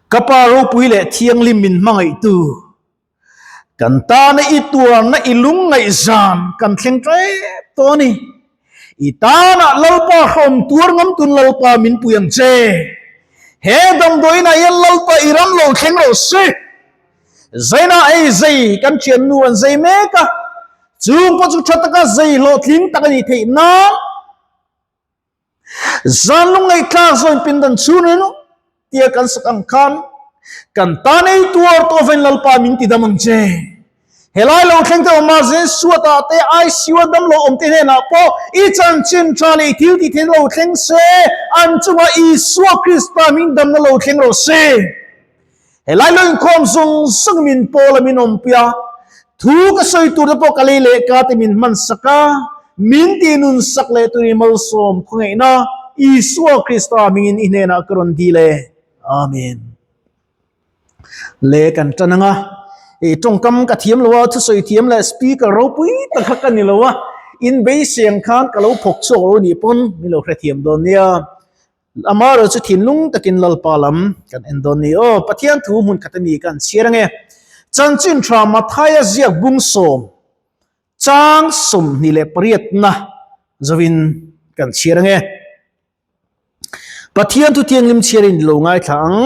Ka Pa ropui leh thianghlim min hmangaihtu, kan tana i tuarna i lungngaihzan kan thleng ṭep tawh a ni. I tana Lalpa hrawm tuar ngam tun Lalpa min pui ang che. He damdawiinah hian Lalpa i ram lo thleng rawh se. Zainah hei zei kan ṭhiannu an zei mek a, chung pawh chu ṭha taka zei hlawhtling tak a nih theih nan. Zan lungngaihthlak zawn pindan chhun rin u tia kan sak ang khan kan tan ei tuar tawh vain Lalpa min ti dam ang che. Helai lo thleng te awm a zen suatah te ICU a damlo awm te hnenah pawh i chanchin tha leh i thil tih theihna lo thleng se, an chungah Isua Krista min damna lo thleng rawh se. Helai lo inkhawm zawng zawng min pawl a min awmpui a, thu ka sawi tur te pawh ka lei leh ka te min hman sak a, min ti nun sak leh tur i malsawm khawngaihna Isua Krista hmingin i hnenah ka rawn dil e. Amen. Le kan tan anga, i tawngkam ka thiam lo a, thusawi thiam leh speaker ropui tak kha ka ni lo a, in beiseng khan ka lo phawk chhuak lo nih pawn min lo hrethiam dawn nia. Amaherawh chu thinlung takin Lalpa lam kan en dawn ni. Aw, Pathian thu hmun khat a mi kan chhiar ange. Chanchin tha Mathaia ziak bung sawm, chang 28na zovin kan chhiar ange. Pathian thu thianghlim chhiarin lo ngaithla ang.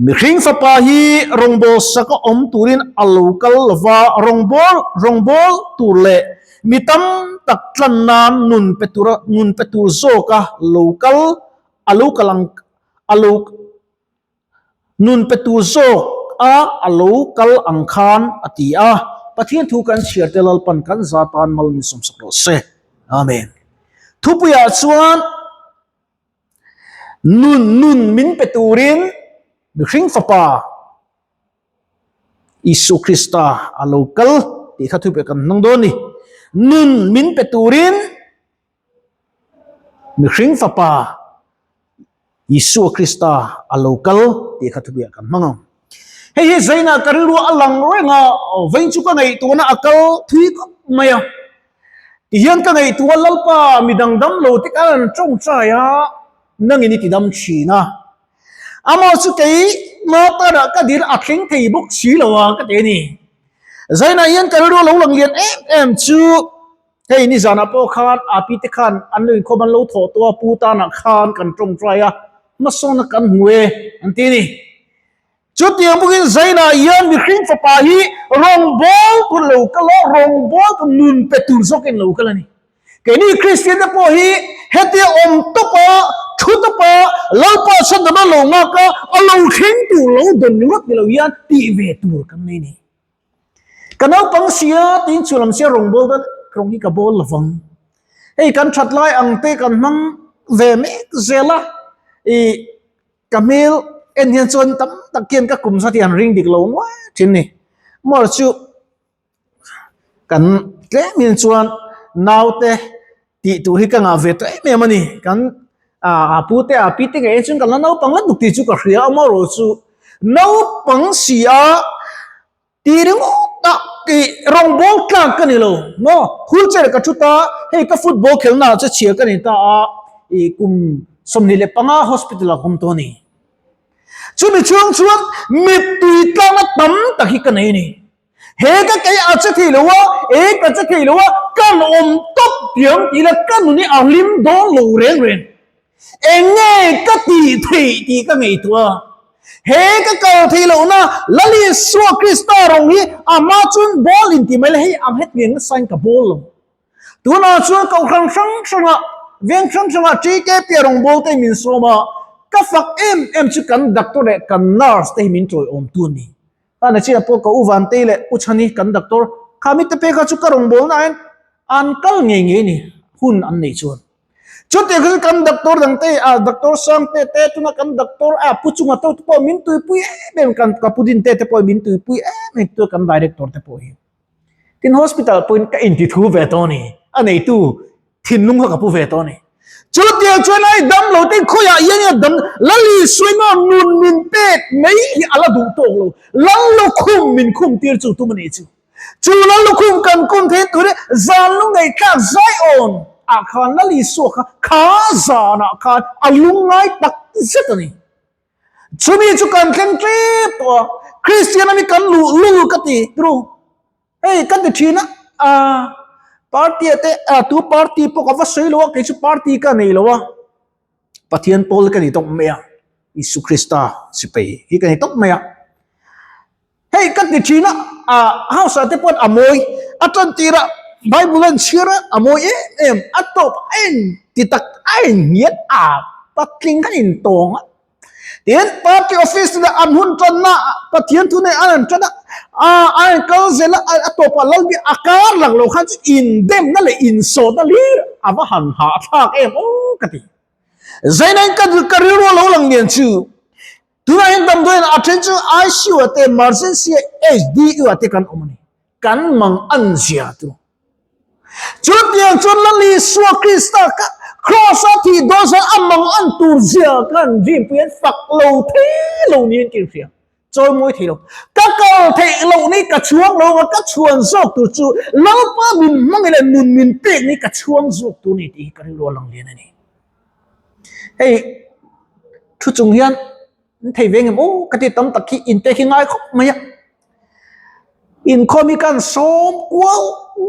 Mihring fapa hi rawngbâwl saka awm turin a lo kal lo va, rawngbâwl rawngbâwl tur leh mi tam tak tlan nan nun pe tura nun pe tur zawka lo kal a lo kal ang a lo nun pe tur zawka a lo kal ang khan a ti a. Pathian thu kan chhiar te Lalpan kan za tan mal min sawmsak rawh se. Amen. Thupuiah chuan. Nun nun min pe turin mihring fapa Isua Krista a lo kal tih kha thupe kan hnung dawn ni. Nun min pe turin mihring fapa Isua Krista a lo kal tih kha thupe kan hmang ang. Hei hi zainah ka rilru a lang reng a, vawiin chu ka ngaihtuahna a kal thui khawp mai a. Tihian ka ngaihtuah Lalpa mi dangdam lo te khan an tawngtai a, nangin i tidam thin a. Amaw chu kei Matarah ka dil a thleng thei bawk si lo a ka ti a ni. Zainah hian ka rilru a lo lang lian em em chu hei nizanah pawh khan Api te khan an lo inkhawm an lo thawh tawh a, Pu tanah khan kan tawngtai a, hmasawnna kan hmu e an ti a ni. Chutiang bawkin Zainah hian mihring fapa hi rawngbâwl tur lo kal a, rawngbâwl tur nun pe tur zawkin lo kal a ni. Keini Kristian te pawh hi hetia awm tawp a, thu tawp a, Lalpa chhandam a lo nghak a, a lo thleng tur lo dawn ringawt ni lo hian tih ve tur kan nei a ni. Ka naupang sia tiin chu lam sia rawngbâwl dawn rawng hi ka bâwl lo vang. Hei kan that lai ang te kan hmang ve mek zel a, ih Ka hmel en hian chuan tam tak hian ka kum zat hi an ring dik lo nuai thin ni. Mawr chu kan tlem in chuan naute tih tur hi ka ngah ve tawh em em a ni. Kan a pu te a pi te ngei chuan kan la naupang la duk tih chu ka hria a marawh chu naupang si a Ti ringawt a tih rawngbâwl tlâk ka ni lo maw? Wheelchair ka thut a, hei ka football khelhna ah che chhia ka ni ta a, ih kum 25 hospital ah ka awm tawh a ni. Chumi chhung chuan mittui tlâkna tam tak hi ka nei a ni. He ka kei a che thei lo a, e ka che thei lo a, kan awm tawp tiang tih la ka nun hi a hlim dawn lo reng reng. Eng nge ka tih theih tih ka ngaihtuah a. He ka kal theih lohna Lal Isua Krista rawng hi a hma chuan ball in ti mai la, hei ang hetiang nasa in ka ball lo. Tunah chuan kohhran hrang hrangah, veng hrang hrangah TKP a rawng ball te hi min sawm a, ka fak em em chu kan doctor leh kan nurse te hi min tawiawm tu a ni. Tana chinah pawh ka u Vantei leh U Chhani kan doctor kha mi te pek kha chu ka rawng bawlna ah hian an kal ngei ngei a ni, hun an neih chuan. Chutiang kha chu kan doctor dang te ah doctor sang te te tuna kan doctor a pu chunga to te pawh min tuipui em em kan ka pu din te te pawh min tuipui em em tu kan director te pawh hi. Tin hospital pawhin ka inti thu ve tawh a ni. A neitu thinlung kha ka pu ve tawh a ni. Chutiang chuan ai dam lo te khawiah hian nge dam Lal Isua emaw nun min pek mai hi a la duh tawk lo. Lal lukhum min khum tir chu tum a nih chu. Chu Lal lukhum kan kum thei tur hi zan lungngaihthlak Zion ah khan Lal Isua kha kha zanah khan a lungngai tak zet a ni. Chumi chu kan thleng ṭep tawh a, Kristian ami kan luh lul ka ti tru. Hei ka ti thin a, ah party ah te ah tu party pawh ka va sawi lo a, kei chu party ka nei lo a, Pathian pawl ka ni tawp mai a, Isu Krista sipai hi ka ni tawp mai a. Hei ka ti thin a, ah house ah te pawh a mawi, a tan tir a Bible a inchhiar a, a mawi em em, a tawp a in ti tak a inhnial a, patling a intawng a. Tin, party office leh an hun tanna Pathian thu nei an an tan a, a an kal zel a, a tawpah Lalbi a kar lang lo khan chu indemna leh insawhna lir a va han hahthlak em aw ka ti. Zainain ka ka rilru a lo lang lian chu tunah hian damdawiin a then chu ICU ah te emergency ah HDU ah te kan awm a ni. Kan mang an zia chu. Chutiang chuan Lal Isua Krista kha Kraws-a thih dawn chuan a mang an tur zia khan rinpui an fak lo thei lo niin ka inhria. Chawimawi thei lo. Ka kal theih loh ni ka chhuang lo anga ka chhuan zawk tur chu Lalpa min hmangaih leh nun min pek ni ka chhuang zawk tur ni tih hi ka rilru a lang lian a ni. Hei thu chung hian An thei ve ngem aw ka ti tam tak hi inte hi ngai khawp mai a. Inkhawm hi kan sawm kual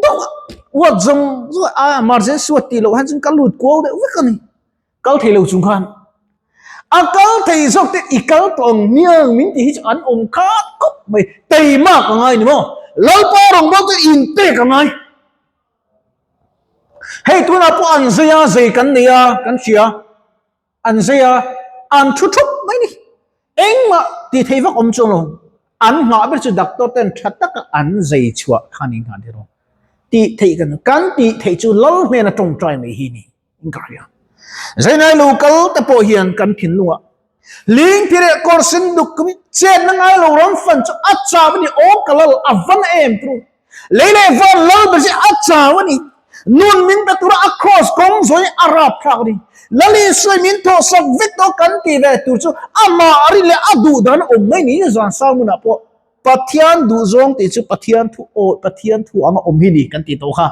deuh a, uat zawng zawng a emergency uat tih loh hian chuan ka lut kual deuh vek a ni. Kal thei lo chung khan. A kal thei zawk te i kal tawh ang miang min tih hi chu an awm khat khawp mai. Teimak a ngai ni maw? Lalpa rawngbâwl te inpek a ngai. Hei tunah pawh an zei a, zei kan nei a, kan hria. An zei a, an thu thup mai ni. Engmah tih theih vak awm chuang lo. An nghah ber chu doctor ten tha taka an zei chhuah kha niin khan tir aw. Tih theih kan kan tih theih chu lal hnena tawngtai mai hi ni in ka hria. Zainai lo kal te pawh hian kan thinlungah lingphi leh kawr sen duk kum chetna ngai lo ram fan chu a chau a ni awm ka lal a va na em tru. Lei leh van lal ber chu a chau a ni. Nun min pe tura a cross kawng zawi a rap thlak a ni. Lal Isua min thawhsak vek tawh kan tih ve tur chu amah rin leh a duh dan a awm mai niin zan sang hmunah pawh Pathian duh zawng tih chu Pathian thu awi Pathian thu anga awm hi ni kan tih tawh kha.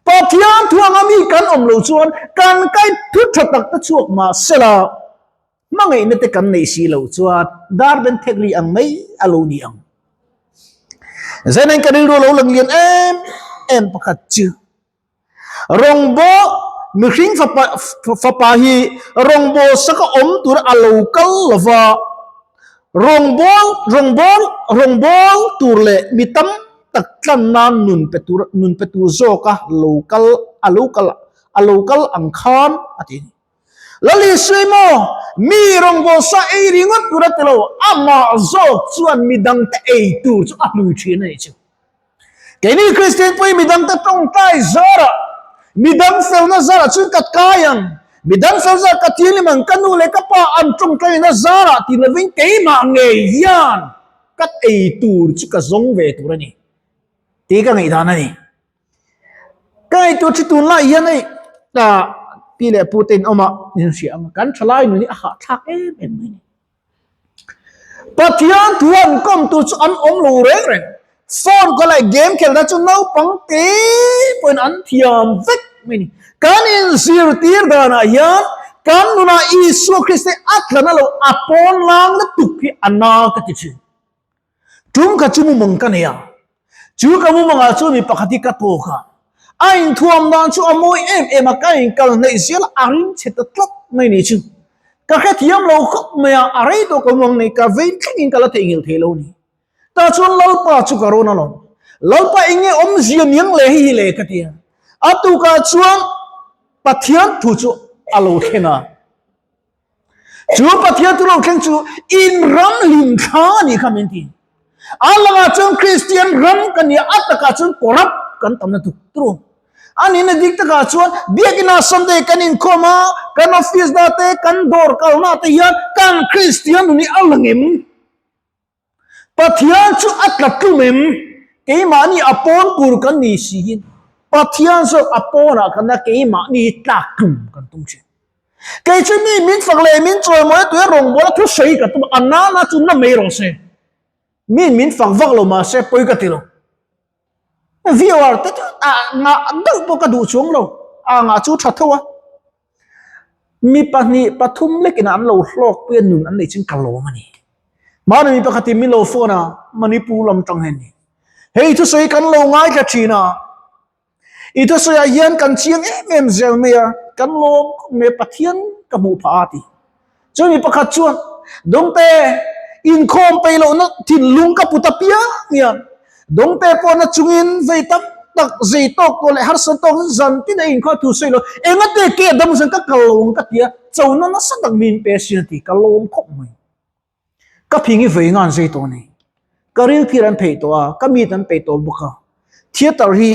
Pathian thu anga mi kan awm lo chuan kan kai thu tha tak te chhuak mahsela Hmangaihna te kan neih si loh chuan dar ben thek ri ang mai a lo ni ang. Zainain ka rilru a lo lang lian em em pakhat chu rawngbâwl mihring fapa fapa hi rawngbâwl saka awm tura a lo kal lo va, rawngbâwl rawngbâwl rawngbâwl tur leh mi tam tak tlan nan nun pe tur nun pe tur zawka lo kal a lo kal a lo kal ang khan a ti a ni. Lal Isui maw, mi rawngbâwl sa ei ringawt tur a ti lo, amah zawk chuan midangte ei tur chu a hlui thin a nih chu. Keini Kristian pawhin midangte tawngtai zarah, midang felna zarah chuan ka kai ang, midang fel zarah ka thianghlim ang, ka nu leh ka pa an tawngtaina zarah ti lovin keimah ngei hian ka ei tur chu ka zawng ve tur a ni tih ka ngaihdan a ni. Ka ngaihtuah thi tun lai hian hei ah pi leh pu te in awm a in hria ang a kan thalai nun hi a hahthlak em em mai a ni. Pathian thu an kawm tur chu an awm lo reng reng phone khaw leh game khelhna chu naupang te pawhin an thiam vek mai a ni. Kan inzirtir danah hian kan nunah Isua Krista hi a tla na lo a pawn lang lutuk hi a na ka ti thin. Tum kha chu mumang ka nei a, chu ka mumangah chuan mi pakhat hi ka tawk a, a inthuam dan chu a mawi em em a, ka inkal hnaih zel a, a ring chhe ta tlat mai ni chu. Ka hrethiam lo khawp mai a, a rei tawh ka mumang nei, ka vei thlengin ka la theihnghilh thei lo ni. Tah chuan Lalpa chu ka rawn a lawm. Lalpa eng nge awmzia niang le hei hi le ka ti a. A tukah chuan Pathian thu chu a lo thleng a. Chu Pathian thu lo thleng chu in ram hlim thla a nih kha min ti. A langah chuan Kristian ram kan nia, a takah chuan corrupt kan tam na tuk tur. A nihna dik takah chuan biakinah Sunday kan inkhawm a, kan office na te, kan dawr kalna te hian kan Kristian nun hi a lang em? Pathian chu a tla tlum em? Keimahni a pawn tur kan ni si hin Pathian zawk a pawnah kan a keimahni tlak tlum kan tum thin. Kei chu mi min fak leh min chawimawi a tuia rawngbawla thu sawi ka tum a, a nana chu na mai rawh se. Mi min fak vak lo mahse pawi ka ti lo. Viewer te chu ah ngah deuh pawh ka duh chuang lo, ah ngah chu tha tho a. Mi pahnih pathum lekin an lo hlawkpui a nun an neih chuan ka lawm a ni. Mahni mi pakhatin min lo phone a, Manipur lam tang hian ni. Hei thusawi kan lo ngaithla thin a, i thusawiah hian kan chiang em em zel mai a, kan lawm khawp mai a, Pathian ka hmuh phah a ti. Chu mi pakhat chuan, Dawngte, inkhawm peih lohna thinlung ka put apiang hian Dawngte pawh na chungin vei tam tak zei tawk tawh leh harsa tawk zan tin a inkhawm thu sawi lo, engate ke a dam zan ka kal lo ang ka ti a, chona nasa tak min pe asin a ti, ka lawm khawp mai. Ka phing i vei ngan zei tawh a ni. Ka ril phir an pheih tawh a, ka mit an peih tawh bawk a. Theatre hi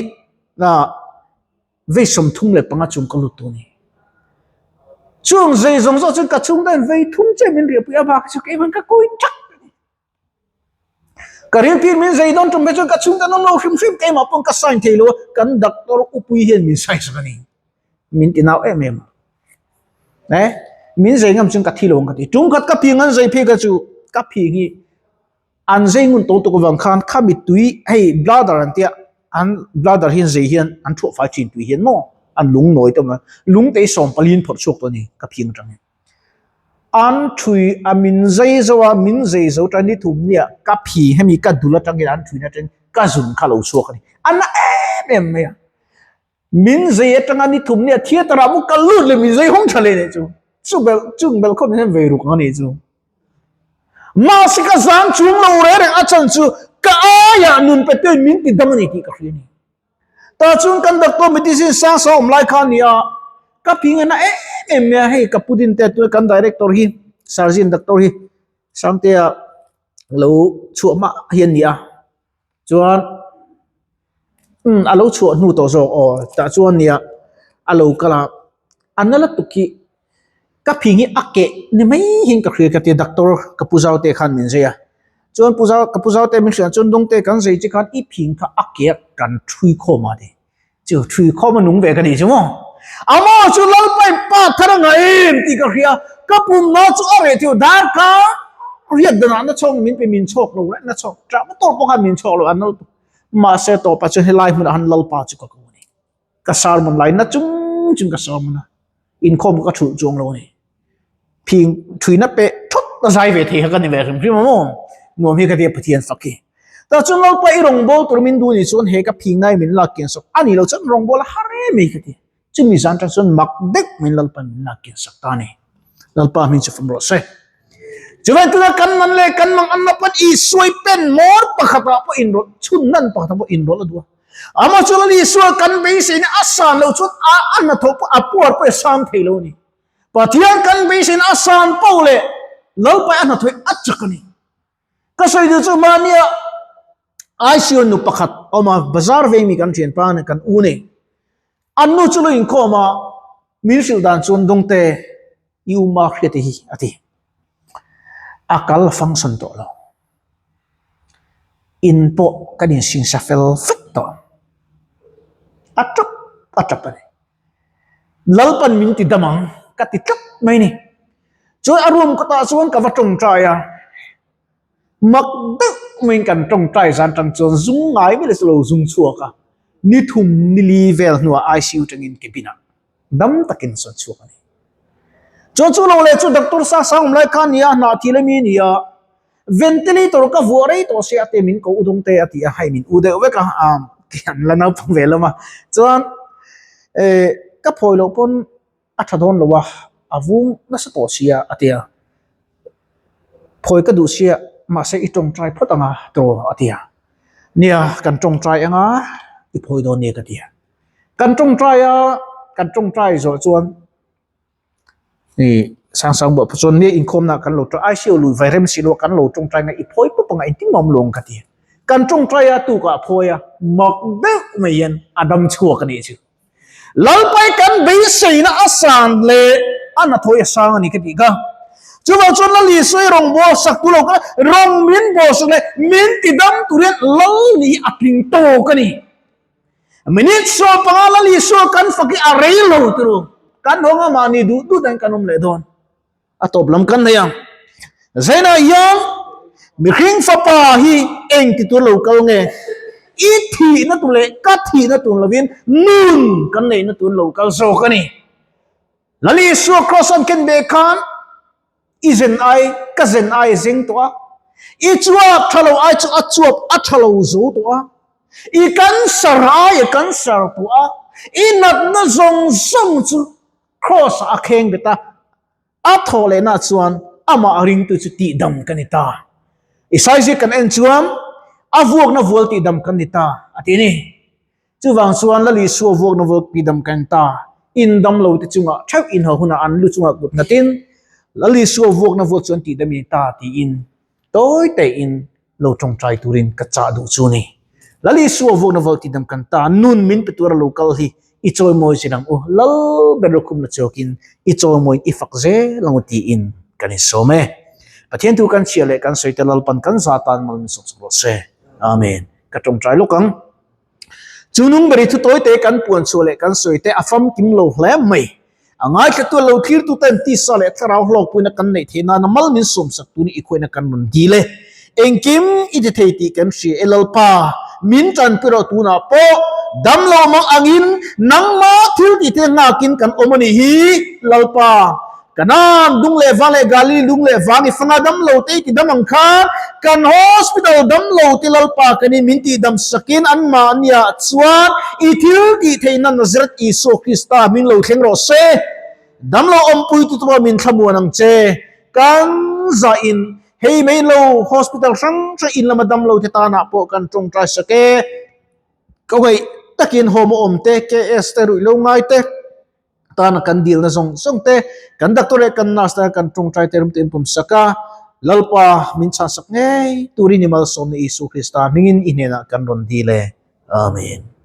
vei 35 chung ka lut tawh a ni. Chung zei zawng zawng chuan ka chhungte hian vei thum che min riahpui a bak chu keimah ka kawi thak a ni. Ka ril phir min zei dawn tum phei chuan ka chhungte an awm lo hrim hrim keimah pawn ka sign thei lo a, kan doctor upui hian min sign sak a ni. Min ti nau em em a. Eh, min zei ngam chuan ka thi lo ang ka ti. Tum khat ka phing an zei phei kha chu ka phing hi an zei ngun to tuk avang khan khami tui hei bladder an tia an bladder hian zei hian an thuah fai thin tui hian maw an lung nawi te awm lung te hi sawm pali in phawrh chhuak tawh a ni ka phing atang hian. An thui a min zei zo a min zei zo tan ni thum nia ka phing hemi ka dul atangin an thuina atangin ka zun kha lo chhuak a ni. A na em em mai a. Min zei atanga ni thum nia theatre ah mu kal lut leh min zei hawng tha leh nih chu. Chu bel chung bel khawp hian vei ruk ang a nih chu. Mahse ka zang chung lo reng reng a chan chu ka aiah nun pe tuin min ti dam a ni tih ka hria a ni. Tah chuan kan doctor medicine sang sang awm lai kha a ni a, ka phing a na em em mai a, hei ka pu din te tuna kan director hi surgeon doctor hi Sangtea lo chhuah hma hi a ni a. Chuan umm a lo chhuah hnu tawh zawk aw tah chuan nia a lo kal a a na lutuk hi ka phing hi a keh ni mai hian ka hria ka tia doctor ka pu zau te khan min zai a chuan pu zau ka pu zau te min hrilh chuan dawngte kan zai che khan i phing kha a keh a kan thui khawm a ti. Chu thui khawm a nung ve ka nih chu maw? Amaw chu Lalpain pa thar a ngah em tih ka hria, ka pumna chu a reh theuh darkar riat danah na chhawk min pe min chhawk lo reng na chhawk ṭah tawp pawh khan min chhawk lo an lal mahse tawpah chuan helai hmunah han Lalpa chu ka ko a ni. Ka sermon lai na chung chung ka sermon a, inkhawm ka thulh chuang lo a ni. Phing thuina peh thawt a zai ve thei kha ka ni ve hrim hrim a maw? Nuam hi ka tia Pathian fak hi. Tah chuan Lalpa i rawngbâwl tur min duh ni chuan he ka phing ngai min lak kian sak a ni lo chuan rawngbâwl a har em ei ka ti. Chumi zan ṭang chuan mak deuh min Lalpa min lak kian sak ta a ni. Lalpa hming chu fam rawh se. Chuvang tuna kan man leh kan mang an lapan Isua i pen mawr pakhatah pawh inrawlh, chhun nan pakhatah pawh inrawlh a duh a. Amah chuan Lal Isua kan beiseina a san loh chuan a a hnathawh pawh a puar pawh a sang thei lo a ni. Pathian kan beiseina a san poh leh Lalpa i a hnathawh a chak a ni. Ka sawi duh chu mahnia ICU nu pakhat awm a, bazar vei mi kan thianpa nen kan u nei. An nu chu lo inkhawm a, min hrilh dan chuan Dawngte i u ma hriat hi a ti. A kal function tawh lo. In pawh kan insingsa fel vek tawh. A tap a tap a ni. Lalpan min ti dam ang ka ti tlat mai ni. Chuan a room kawtah chuan ka va tawngtai a, mak deuh maiin kan tawngtai zan tang chuan zung ngai vel chu lo zung chhuak a, ni thum ni li vel hnuah ICU tangin cabin ah dam takin sawn chhuak a ni. Chuan chu lo leh chu doctor sa sang awm lai kha a ni a, hnah thil ami a ni a, Ventilator ka vuah rei tawh sia te min ko udawng te a ti a, hei min u deuh vek a, an la naupang ve lam a, chuan eh ka phawi loh pawn a tha dawn lo a, a vung nasa tawh sia a ti a, phawi ka duh sia mahse i tawngtai phawt ang a tawh a ti a, nia kan tawngtai ang a i phawi dawn nia ka ti a, kan tawngtai a, kan tawngtai zawh chuan. Ih sang sang buah pawh chuan nge inkhawmna kan lo tawng ICU lui vai rem si lo kan lo tawngtai nga i phawi pawp anga engtin mah awm lo ang ka ti. Kan tawngtai a tukah a phawi a mak deuh mai hian a dam chhuak a nih chu. Lalpai kan beiseina a san leh a hnathawih a sang a ni ka tih kha. Chuvang chuan Lal Isua i rawn bawl sak tu lo kha rawn min bawl sak leh min ti dam tur hian Lal nih hi a tling tawk a ni. Minute 15 Lal Isua kan fak hi a rei lo turu. Kan hawng a mahni duh duh dan kan awm leh dawn. A tawp lam kan nei ang. Zainah hian mihring fapa hi eng ti tur lo kal nge? I thihna tur leh ka thihna tur lovin nun kan neihna tur lo kal zawk a ni. Lal Isua cross an ken ve khan i zen ai ka zen ai zeng tawh a, i chuap tha lo ai chu a chuap a tha lo zo tawh a, i cancer ai a cancer tawh a, i natna zawng zawng chu cross ah a kheng bet a, a thawh lehna chuan amah ringtu chu tihdam ka ni ta. I size kan en chuan a vuakna vual tihdam kan ni ta a ti a ni. Chuvang chuan Lal Isua vuakna vuak pidam kan ta, in dam lo te chungah theuh in haw hunah an lu chungah kut nghatin Lal Isua vuakna vuak chuan tihdam in ta tiin tawi tein lo tawngtai turin ka chah duh chu ni. Lal Isua vuakna vuak tihdam kan ta, nun min pe tura lo kal hi i chawimawi zel ang u, Lal ber lukhumna chawkin i chawimawiin i fak zel ang u tiin kan insawm e. Pathian thu kan chhiah leh kan sawi te Lalpan kan za tan mal min sawm sak rawh se. Amen. Ka tawngtai lawk ang. Chu nungberi thu tawite kan puan chhuah leh kan sawi te a famkim lo hle mai. A ngaithlatu a lo thlirtu ten tisa leh thlarau hlawkpuina kan neih theih nana mal min sawmsak tunin i khuaina kan rawn dil e. Engkim i ti thei tih kan hria e Lalpa, min tanpui rawh tunah pawh dam lo mang angin nangmah thil tih te nghakin kan awm a nih hi Lalpa. Kanaan dung leh vang leh Galili dung leh vang i fanga dam lo te i ti dam ang khan kan hospital dam lo te Lalpa kan in min tih dam sakin anmahniah chuan i thil tih theihna Nazareth Isua Krista min lo thleng rawh se. Dam lo awmpui tu tura min thlamuan ang che. Kan zah in hei mai lo hospital hrang hrang in lama dam lo te tanah pawh kan tawngtai sak e. Ka ngaih takin home a awm te, KS te ruih lo ngai te. Tana kan dilna zawng zawng te, kan doctor leh kan nurse tana kan tawngtai te ram tuin pawm sak a, Lalpa min chhansak ngei turin i malsawmna Isu Krista hmingin i hnenah kan rawn dil e. Amen.